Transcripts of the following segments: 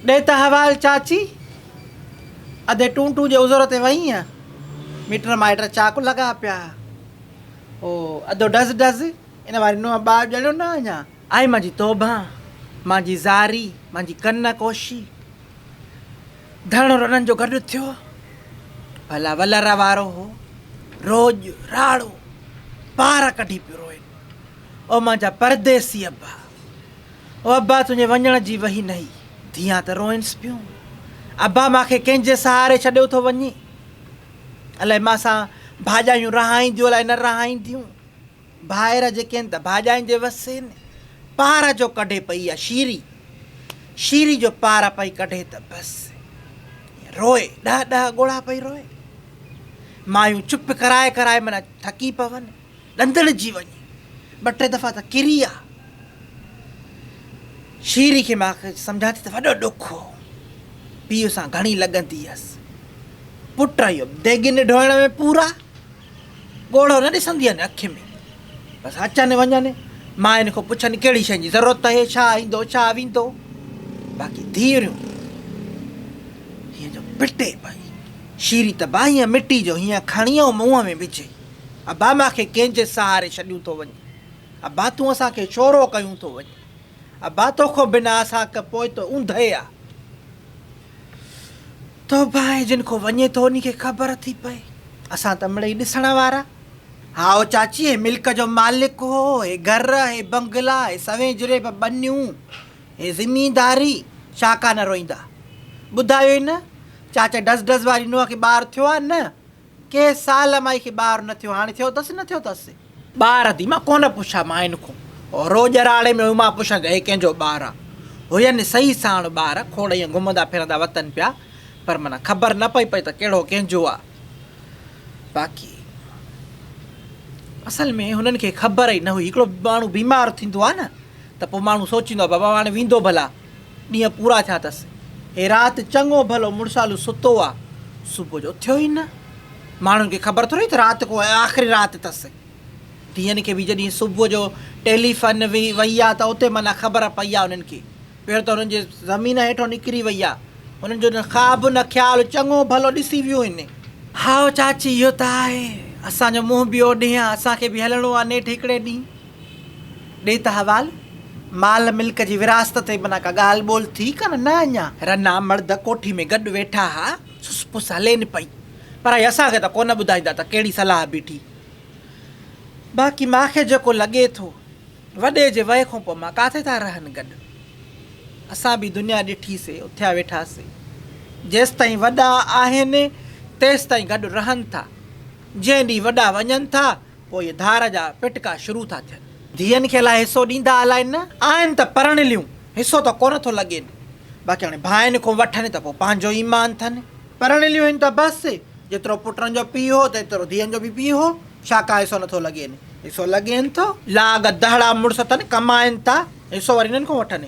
ڏي ته حوال چاچي. ادي ٽون ٽون جي عذر تي وئينء. مٽ مائٽ چاڪ لڳا پيا. او ادو ڊز ڊز، ان واري نونهن ٻار ڄڻيو نه اڃا. آئي مانجي توبهان، مانجي زاري، مانجي ڪن ڪوشي. ڌڻ رنن جو گڏ ٿيو. ڀلا ولر وارو هو. روڄ راڙو پار ڪڍي پيو روئين. او مانجا پرديسي ابا. او ابا تنهنجي وڃڻ جي وهي نه هئي. ڌيئان ته روئنس پيون. ابا مان کي ڪنهن جي سهاري ڇڏيو ٿو وڃين. الائي مان سان ڀاڄايون رهائينديون الائي نه رهائينديون. ڀائر جيڪي آهن ته ڀاڄاين جي وس آهن. پار جو ڪڍي پئي اها شيري. شيري جو پار پئي ڪڍي ته بس روئي ڏهه ڏهه ڳوڙها پئي روئي. مايون چپ ڪرائي ڪرائي معنيٰ ٿڪي پون. ڏندڻجي وڃي. ٻه ٽي دفعا ته ڪري آ. شيري کي مان سمجهان ٿي ته وڏو ڏک هو. پيء سان گهڻي لڳندي هيس. پٽ اهو ديڳين ڍوئڻ ۾ پورا. ڳوڙهو نه ڏسندي هن اک ۾. بس اچن وڃن. ماين کان پڇن ڪهڙي شيء جي ضرورت آهي، ڇا ايندو ڇا ويندو. باقي ڌيئريون هيئن جو پٽي پئي. شيري ته باهينء مٽي جو هيئن کڻي ۽ منهن ۾ وجهي. ابا مان کي ڪنهن جي سهاري ڇڏيون ٿو وڃين. ابا تون اسان کي شورو ڪيون ٿو وڃين. ابا توکان بنا اسان کي پوء ته اوندهه آ. توبه آهي جن کان وڃي ٿو انهي کي خبر ٿي پئي. اسان ته مڙئي ڏسڻ وارا. هائو چاچي هي ملڪ جو مالڪ هو، هي گهر، هي بنگلا، هي سوين جريب ٻنيون، هي زمينداري، ڇا ڪا نه روئيندا. ٻڌايو ئي نه چاچا ڊز ڊز واري نونهن کي ٻار ٿيو آ نه؟ ڪي سال مائي کي ٻار نه ٿيو، هاڻي ٿيو اٿس نه ٿيو اٿس؟ ٻار ٿي مان ڪونه پڇا ماين کون، روڄ راڙي ۾ هيون مان پڇان ته هي ڪنهن جو ٻار آ؟ هين سهي ساڻ ٻار، کوڙ ائين گهمندا ڦرندا وتن پيا، پر معنيٰ خبر نه پئي پئي ته ڪهڙو ڪنهن جو آ. باقي اصل ۾ هنن کي خبر ئي نه هئي. هڪڙو ماڻهو بيمار ٿيندو آ نه ته پوء ماڻهو سوچيندو آ بابا هاڻي ويندو ڀلا. ڏينهن پورا ٿيا اٿس. هي رات چڱو ڀلو مڙسالو ستو آ، صبح جو اٿيو ئي نه. ماڻهن کي خبر ٿوري ته رات ڪو آخري رات اٿس. ڌيئن کي به جڏهن صبح جو ٽيليفن وئي آ ته اتي معنيٰ خبر پئي آ انهن کي. پهريون ته هنن جي زمين هيٺو نڪري وئي آ. هنن جو نه خواب نه خيال چڱو ڀلو ڏسي ويون هن. هائو چاچي اهو ته آهي. اسان جو منهن به اوڏهين آ، اسان کي به هلڻو آ نيٺ هڪڙي ڏينهن. ڏي ته حوال، مال ملڪ جي ورهاست تي معنيٰ ڪا ڳالهه ٻولهه ٿي ڪانه؟ نه اڃا. رنا مرد ڪوٺي ۾ گڏ ويٺا ها، سس پس هلين پئي. پر اهي اسان کي ته ڪونه ٻڌائيندا ته ڪهڙي صلاح بيٺي. باقي مان کي جيڪو لڳي ٿو، وڏي جي وئي کان پوء مان ڪاٿي ٿا رهن گڏ. اسان به دنيا ڏٺي سي، اٿيا ويٺا سي. جيستائين وڏا آهن، تيستائين گڏ رهن ٿا. جنهن ڏينهن وڏا وڃن ٿا، پوء اهي ڌار جا پٽڪا شروع ٿا ٿين. ڌيئن کي الائي حصو ڏيندا الائي نه. آهن ته پرڻيليون، حصو ته ڪونه ٿو لڳين. باقي هاڻي ڀائن کان وٺن ته پوء پنهنجو ايمان ٿن. پرڻيليون هن ته بس، جيترو پٽن جو پيء هو تيترو ڌيئن جو به پيء هو. ڇا ڪا حصو نٿو لڳين؟ حصو لڳين ٿو. لاڳ دهڙا مڙس اٿن، ڪمائن ٿا، حصو وري انهن کان وٺن.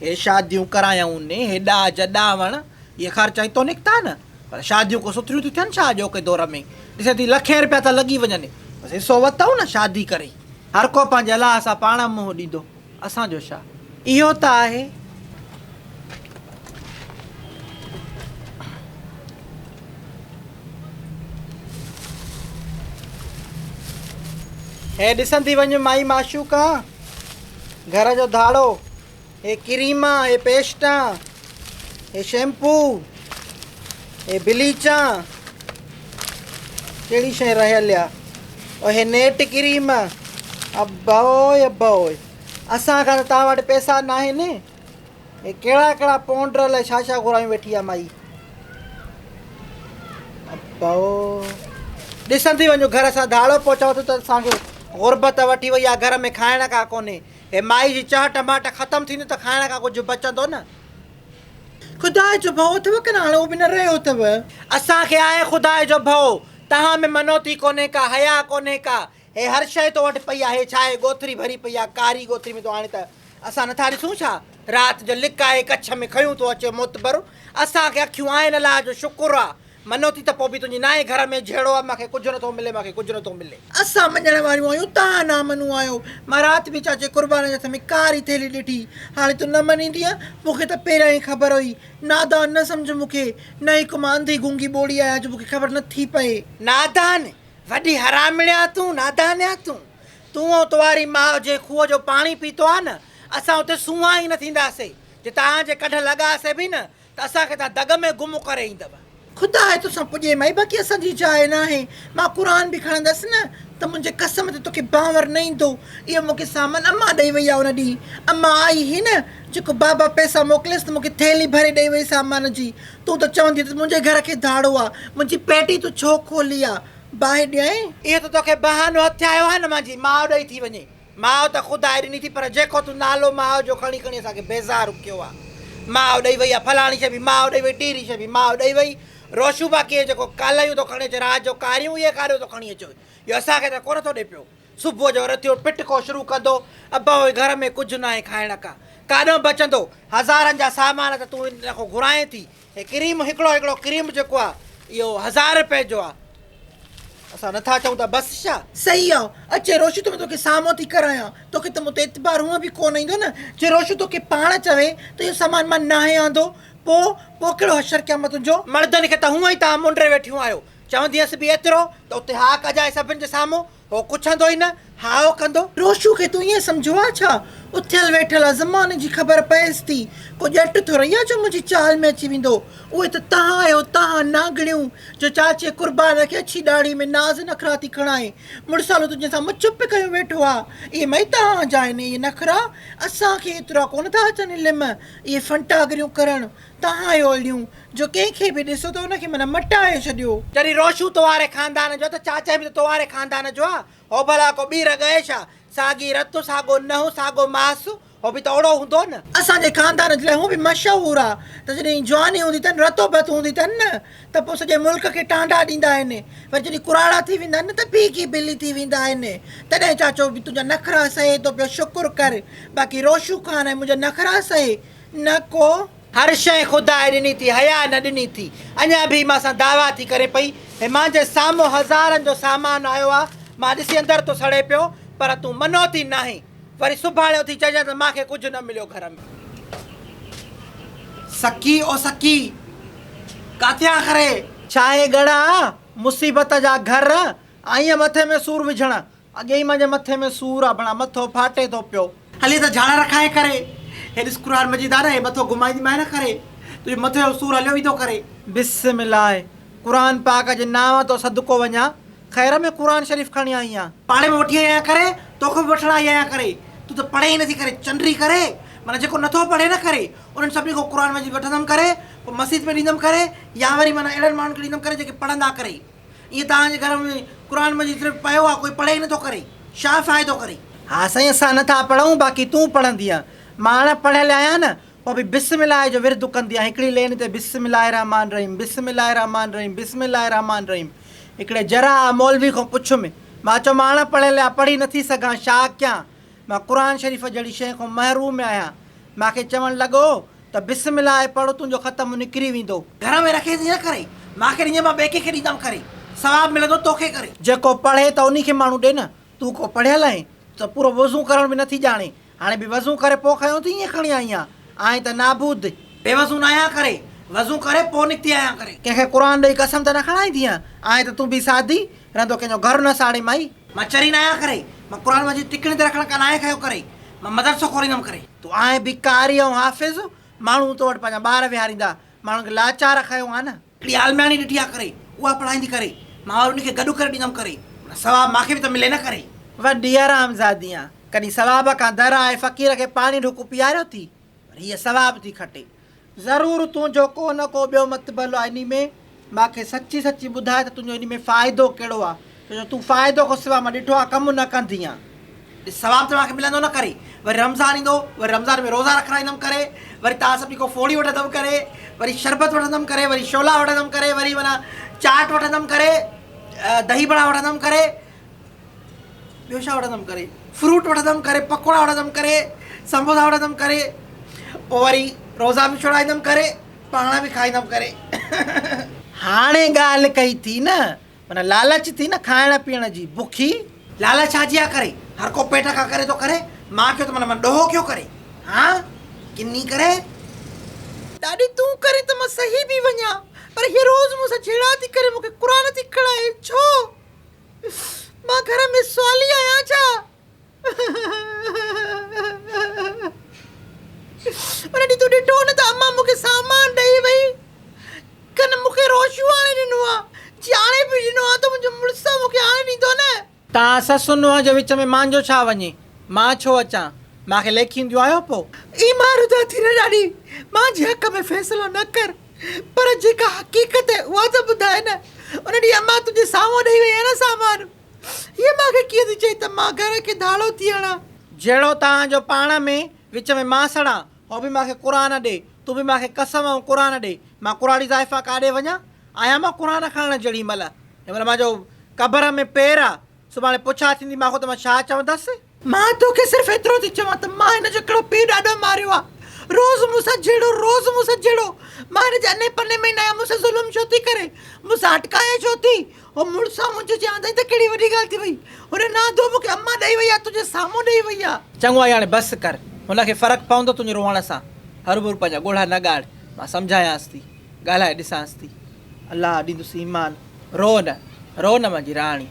هي شاديون ڪرايائون، هي ڏاج ڏانوڻ، اهي خرچ هتو نڪتا نه. پر شاديون ڪو سٿريون ٿيون ٿين ڇا اڄوڪي دور ۾؟ ڏسين ٿي لکين رپيا ٿا لڳي وڃن. بس حصو وتئون نه شادي ڪري. هر ڪو پنهنجي الله سان پاڻ منهن ڏيندو. اسان جو ڇا؟ اهو ته آهي. هي ڏسندي وڃ مائي معشوقا، گهر جو ڌاڙو. هي ڪريما، هي پيسٽا، هي شيمپو، هي بليچا، ڪهڙي شيء رهيل آ؟ او هي نيٽ ڪريم، ابا اوئي ابا اوئي، اسان کان ته توهان وٽ پئسا ناهن، هي ڪهڙا ڪهڙا پونڊر الائي ڇا ڇا گهرايون ويٺي آ مائي. ابا او ڏسندي وڃو گهر سان ڌاڙو پهچايو اٿو ته اسان کي غربت وٺي وئي آ، گهر ۾ کائڻ کان ڪونهي. هي مائي جي چانهه ٽماٽا ختم ٿيندو ته کائڻ کان ڪجهه بچندو نه. خدا جو ڀؤ اٿئو ڪين هاڻي اهو به نه رهيو اٿئو. اسان کي آهي خدا جو ڀؤ. توهان ۾ منوتي ڪونهي ڪا، حياء ڪونهي ڪا. هي هر شيء تو وٽ پئي آهي. ڇا هي ڳوٿري ڀري پئي آهي، ڪاري ڳوٿري ۾ تو آڻي ته اسان نٿا ڏسون ڇا؟ رات جو لڪائي ڪڇ ۾ کنيون ٿو اچي معتبر. اسان کي اکيون آهن الله جو شڪر آ. منو ٿي ته پوء به تنهنجي نائين گهر ۾ جهيڙو آ، مان کي ڪجهه نٿو ملي، مان کي ڪجهه نٿو ملي. اسان مڃڻ واريون آهيون، توهان نامنو آهيو. مان رات به چاچي قربان جي هٿ ۾ ڪاري ٿيلهي ڏٺي. هاڻي تون نه مڃيندينء؟ مون کي ته پهريان ئي خبر هئي. نادان نه سمجهه مون کي. نه ئي ڪو مان انڌي گونگي ٻوڙي آهيان جو مون کي خبر نه ٿي پئي. نادان! وڏي حرامڻي آن تون، نادان آن تون. تون ۽ توهاري ماء جنهن کوهه جو پاڻي پيتو آ نه، اسان اتي سونهان ئي نه ٿينداسين. جي توهان جي ڪڍ لڳاسين به نه ته اسان کي توهان دڳ ۾ گم ڪري ايندؤ. خدا آهي توسان پڄي مائي باقي اسان جي جاء ناهي. مان قرآن به کڻندس نه ته منهنجي قسم تي توکي بانور نه ايندو. اهو مون کي سامان امان ڏئي وئي آ ان ڏينهن امان آئي هئي نه جيڪو بابا پئسا موڪليس ته مون کي ٿيلهي ڀري ڏئي وئي سامان جي. تون ته چوندينء ته منهنجي گهر کي ڌاڙو آ. منهنجي پيٽي تون ڇو کولي آ؟ باهه ڏيانء؟ اهو ته توکي بهانو هٿ آيو آهي نه مانجي ماء ڏئي ٿي وڃي. ماء ته خدا ڏني ٿي پر جيڪو تون نالو ماء جو کڻي کڻي اسان کي بيزار ڪيو آ. ماء ڏئي وئي آ فلاڻي شيء به ماء ڏئي وئي ٽيري شيء به ماء ڏئي وئي. روشو باقي اهي جيڪو ڪالهيون ٿو کڻي اچي رات جو ڪاريون اهي ڪاڏو ٿو کڻي اچي اهو اسان کي ته ڪونه ٿو ڏي پيو. صبح جو رٿيو پٽڪو شروع ڪندو ابا اهي گهر ۾ ڪجهه ناهي کائڻ ڪا. ڪاڏو بچندو. هزارن جا سامان ته تون ان کان گهرائين ٿي. هي ڪريم هڪڙو هڪڙو ڪريم جيڪو آ اهو هزار رپئي جو آ. اسان نٿا چئون ته بس ڇا؟ صحيح آ، اچي روشو ته مان توکي سامهون ٿي ڪرايان. توکي ته مون تي اعتبار هونء به ڪونه ايندو نه. جي روشو توکي پاڻ چوي ته اهو سامان مان ناهي آندو، پوء، پوء ڪهڙو حشر قيامت تنهنجو؟ مردن کي ته هونء ئي توهان منڊري ويٺيون آهيو. چوندينس به ايترو ته اتي ها ڪجانء سڀن جي سامهون. هو ڪڇندو ئي نه، هائو ڪندو. روشو کي تون ائين سمجهيو آ ڇا؟ اٿيل ويٺل آ، زماني جي خبر پئيس ٿي. ڪو ڄٽ ٿورئي آ جو منهنجي چال ۾ اچي ويندو. اهي ته تهان آهيو، تهان نانگڻيون، جو چاچي قربان کي اڇي ڏاڙهي ۾ ناز نخرا ٿي کڻائين. مڙسالو تنهنجي سان مچ به ڪيو ويٺو آ. اهي مئي تهان جا آهن، اهي نخرا. اسان کي ايترا ڪونه ٿا اچن علم، اهي فنٽاگريون ڪرڻ. تهان آهيو اهڙيون، جو ڪنهن کي به ڏسو ته ان کي معنيٰ مٽائي ڇڏيو. جڏهن روشو تو واري خاندان جو آ ته چاچا به ته تو واري خاندان جو آ. هو ڀلا ڪو ٻي رڳ آهي ڇا؟ ساڳي رت، ساڳو ننهن، ساڳو ماس، هو به ته اوڙو هوندو نه. اسان جي خاندان جي لاء هونء به مشهور آ ته جڏهن جواني هوندي اٿن، رتو ڀت هوندي اٿن نه ته پوء سڄي ملڪ کي ٽانڊا ڏيندا آهن. وري جڏهن ڪراڙا ٿي ويندا آهن نه ته ڀيگي ڀلي ٿي ويندا آهن. تڏهن چاچو به تنهنجا نخرا سهي ٿو پيو، شڪر ڪر. باقي روشو خان ۽ منهنجا نخرا سهي نه ڪو. هر شيء خدا ڏني ٿي، حياء نه ڏني ٿي. اڃا به مان سان دعويٰ ٿي ڪري پئي. هي مانجي سامهون هزارن جو سامان آيو آ. مان ڏسي اندر ٿو سڙي پيو، پر تون منوتي ناهين. وري سڀاڻي اٿي چئجان ته مان کي ڪجهه نه مليو گهر ۾. سڪي او سڪي، ڪاٿي آن کري؟ ڇاهي ڳڙا، مصيبت جا گهر، آئين مٿي ۾ سور وجهڻ. اڳي ئي مانجي مٿي ۾ سور آ ڀڻا مٿو ڦاٽي ٿو پيو. هلي ته جھاڙا رکائي ڪري. هي ڏس قرآن مجيد آ نه هي مٿو گهمائيندي مانء نه ڪري. تنهنجو مٿي جو سور هليو ويندو ڪري. بسم الله قرآن پاڪ جي نانء تو صدقو وڃان خير ۾ قرآن شريف کڻي آئي آن. پاڙي ۾ وٺي آئي آهيان ڪري توکي به وٺڻ آئي آهيان ڪري تون ته پڙهين ئي نٿي ڪري چنڊري ڪري معنيٰ جيڪو نٿو پڙهي نه ڪري انهن سڀني کان قرآن مجيد وٺندم ڪري پوء مسجد ۾ ڏيندم ڪري يا وري معنيٰ اهڙن ماڻهن کي ڏيندم ڪري جيڪي پڙهندا ڪري. ائين توهان جي گهر ۾ قرآن مجيد صرف پيو آ ڪوئي پڙهي ئي نٿو ڪري شا فائدو ڪري. ها سائين اسان نٿا پڙهون باقي تون پڙهندينء مان اڻ پڙهيل آهيان نه پوء به بسم الله جو ورد ڪندي آهيان هڪڙي لين تي بسم الله الرحمٰن الرحيم بسم الله الرحمٰن الرحيم بسم الله الرحمٰن الرحيم هڪڙي جراح مولوي کان پڇيم مان چيو مان اڻ پڙهيل آهيان پڙهي نٿي سگهان شا ڪيان مان قرآن شريف جهڙي شيء کان محروم آهيان. مان کي چوڻ لڳو ته بسم الله پڙهه تنهنجو ختم نڪري ويندو. گهر ۾ رکي ٿي نه ڪري. مان کي ڏيندين مان ٻئي ڪنهن کي ڏيندم ڪري. ثواب ملندو توکي ڪري. جيڪو پڙهي ته انهي کي ماڻهو ڏي نه. تون ڪو پڙهيل آهين؟ تون ته پورو وضو ڪرڻ به نٿي ڄاڻين. هاڻي به وضو ڪري پوء کنيو ٿي ائين کڻي آئي آن. آهين ته نابود. بي وضو ناهيان ڪري. وضو ڪري پوء نڪتي آهيان ڪري. ڪنهن کي قرآن ڏئي قسم ته نه کڻائيندينء؟ آهين ته تون به سادي. رهندو ڪنهن جو گهر نه ساڙي مائي. مان چري ناهيان ڪري. مان قرآن مجيد ٽڪڻي تي رکڻ ڪا ناهي کنيو ڪري. مان مدرسو کوليندم ڪري. تون آهين به قاري ۽ حافظ، ماڻهو تو وٽ پنهنجا ٻار ويهاريندا. ماڻهن کي لاچار کنيو آ نه. هڪڙي عالمياڻي ڏٺي آ ڪري. اها پڙهائيندي ڪري. مان وري ان کي گڏ ڪري ڏيندم ڪري. معنيٰ ثواب مان کي به ته ملي نه ڪري. وڏي حرامزادي آن. ڪڏهن ثواب کان در آهي فقير کي پاڻي ڍڪ پياريو ٿي. پر هيء ثواب ٿي کٽي. ضرور تنهنجو ڪو نه ڪو ٻيو مطبل آ انهي ۾. مان کي سچي سچي ٻڌاء ته تنهنجو انهي ۾ فائدو ڪهڙو آ؟ ڇو جو تون فائدو کان سوا مان ڏٺو آ ڪم نه ڪندين آن. ڏس ثواب ته مان کي ملندو نه ڪري. وري رمضان ايندو، وري رمضان ۾ روزا رکرائيندم ڪري، وري توهان سڀني کان ڦوڙي وٺندم ڪري، وري شربت وٺندم ڪري، وري شولا وٺندم ڪري، وري معنيٰ چاٽ وٺندم ڪري، دهي بڙا وٺندم ڪري. ٻيو ڇا وٺندم ڪري فروٽ وٺندم ڪري پڪوڙا وٺندم ڪري سموسا وٺندم ڪري پوء وري روزا به ڇڙائيندم ڪري پاڻ به کائيندم ڪري. هاڻي ڳالهه ڪئي ٿي نه، معنيٰ لالچ ٿي نه کائڻ پيئڻ جي، بکي. لالچ ڇا جي آ ڪري؟ هر ڪو پيٽ کان ڪري ٿو ڪري، مان ڪيو ته معنيٰ مان ڏوهه ڪيو ڪري؟ هان؟ ڪني ڪري؟ ڏاڏي تون ڪرين ته مان سهي به وڃان، پر هيء روز مون سان جهيڙا ٿي ڪري، مون کي قرآن ٿي کڻائي، ڇو؟ مان گهر ۾ سوالي آهيان ڇا؟ ان ڏينهن تون ڏٺو نه ته امان مون کي سامان ڏئي وئي، ڪن مون کي روشو آڻي ڏنو آ، جي آڻي به ڏنو آ ته منهنجو مڙس مون کي آڻي ڏيندو نه. تان سس نونهن جي وچ ۾ مانجو ڇا وڃي، مان ڇو اچان، مان کي ليکينديون آهيو پو؟ اي ماردا ٿي نه ڏاڏي، مانجي حق ۾ فيصلو نه ڪر، پر جيڪا حقيقت آهي اها ته ٻڌاء نه، ان ڏينهن امان تنهنجي سامهون ڏئي وئي آ نه سامان. هيء مان کي ڪيئن ٿي چئي ته مان گهر کي ڌاڙو ٿي هڻان. جهڙو توهان جو پاڻ ۾ وچ ۾ مان سڙان، هو به مان کي قرآن ڏي، تون به مان کي قسم ۽ قرآن ڏي، مان ڪراڙي زائفان ڪاڏي وڃان؟ آهيان مان قرآن کڻڻ جهڙي مل؟ هن مهل مان جو قبر ۾ پير آ، سڀاڻي پڇا ٿيندي مان کان ته مان ڇا چوندس؟ مان توکي صرف ايترو ٿي چوان ته مان هن جو ڪهڙو پيء ڏاڏو ماريو آ. روز مون سان جهيڙو، روز مون سان جهيڙو. مان هن جي اني پني ۾ ئي ناهيان، مون سان ظلم ڇو ٿي ڪري؟ مون سان اٽڪائي ڇو ٿي؟ هو مڙس آ منهنجو جي آندائين ته ڪهڙي وڏي ڳالهه ٿي وئي. هن نه آندو مون کي امان ڏئي وئي آ، تنهنجي سامهون ڏئي وئي آ. چڱو آهي هاڻي بس ڪر. هن کي فرق پوندو تنهنجي روئڻ سان. هروڀرو پنهنجا ڳوڙها نه ڳاڙ. مان سمجهايانس ٿي. ڳالهائي ڏسانس ٿي. الله ڏيندس ايمان. روء نه، روء نه منهنجي راڻي.